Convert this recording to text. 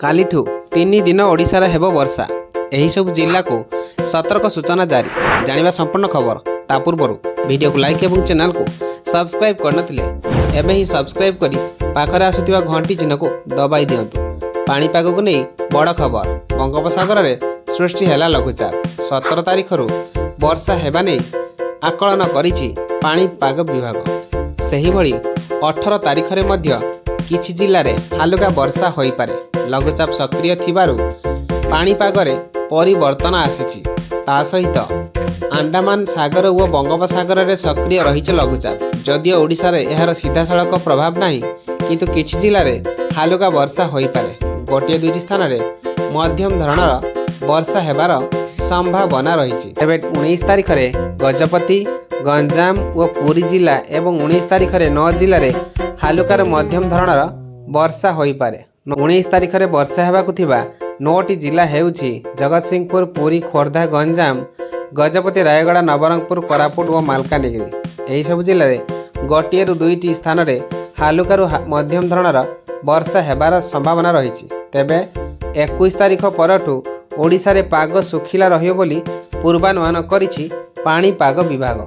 କାଲିଠୁ 3 ଦିନ ଓଡ଼ିଶାରେ ହେବ ବର୍ଷା। ଏହିସବୁ ଜିଲ୍ଲାକୁ ସତର୍କ ସୂଚନା ଜାରି। ଜାଣିବା ସମ୍ପୂର୍ଣ୍ଣ ଖବର। ତା ପୂର୍ବରୁ ଭିଡ଼ିଓକୁ ଲାଇକ୍ ଏବଂ ଚ୍ୟାନେଲକୁ ସବସ୍କ୍ରାଇବ୍ କରିନଥିଲେ ଏବେ ହିଁ ସବସ୍କ୍ରାଇବ୍ କରି ପାଖରେ ଆସୁଥିବା ଘଣ୍ଟି ଚିହ୍ନକୁ ଦବାଇ ଦିଅନ୍ତୁ। ପାଣିପାଗକୁ ନେଇ ବଡ଼ ଖବର। ବଙ୍ଗୋପସାଗରରେ ସୃଷ୍ଟି ହେଲା ଲଘୁଚାପ। 17 ତାରିଖରୁ ବର୍ଷା ହେବା ନେଇ ଆକଳନ କରିଛି ପାଣିପାଗ ବିଭାଗ। ସେହିଭଳି 18 ତାରିଖରେ ମଧ୍ୟ କିଛି ଜିଲ୍ଲାରେ ହାଲୁକା ବର୍ଷା ହୋଇପାରେ। ଲଘୁଚାପ ସକ୍ରିୟ ଥିବାରୁ ପାଣିପାଗରେ ପରିବର୍ତ୍ତନ ଆସିଛି। ତା ସହିତ ଆଣ୍ଡାମାନ ସାଗର ଓ ବଙ୍ଗୋପସାଗରରେ ସକ୍ରିୟ ରହିଛି ଲଘୁଚାପ। ଯଦିଓ ଓଡ଼ିଶାରେ ଏହାର ସିଧାସଳଖ ପ୍ରଭାବ ନାହିଁ, କିନ୍ତୁ କିଛି ଜିଲ୍ଲାରେ ହାଲୁକା ବର୍ଷା ହୋଇପାରେ। ଗୋଟିଏ ଦୁଇଟି ସ୍ଥାନରେ ମଧ୍ୟମ ଧରଣର ବର୍ଷା ହେବାର ସମ୍ଭାବନା ରହିଛି। ତେବେ 19 ତାରିଖରେ ଗଜପତି, ଗଞ୍ଜାମ ଓ ପୁରୀ ଜିଲ୍ଲା ଏବଂ 19 ତାରିଖରେ 9 ଜିଲ୍ଲାରେ ହାଲୁକାରୁ ମଧ୍ୟମ ଧରଣର ବର୍ଷା ହୋଇପାରେ। 19 ତାରିଖରେ ବର୍ଷା ହେବାକୁ ଥିବା 9ଟି ଜିଲ୍ଲା ହେଉଛି ଜଗତସିଂହପୁର, ପୁରୀ, ଖୋର୍ଦ୍ଧା, ଗଞ୍ଜାମ, ଗଜପତି, ରାୟଗଡ଼ା, ନବରଙ୍ଗପୁର, କୋରାପୁଟ ଓ ମାଲକାନଗିରି। ଏହିସବୁ ଜିଲ୍ଲାରେ ଗୋଟିଏରୁ ଦୁଇଟି ସ୍ଥାନରେ ହାଲୁକାରୁ ମଧ୍ୟମ ଧରଣର ବର୍ଷା ହେବାର ସମ୍ଭାବନା ରହିଛି। ତେବେ 21 ତାରିଖ ପରଠୁ ଓଡ଼ିଶାରେ ପାଗ ଶୁଖିଲା ରହିବ ବୋଲି ପୂର୍ବାନୁମାନ କରିଛି ପାଣିପାଗ ବିଭାଗ।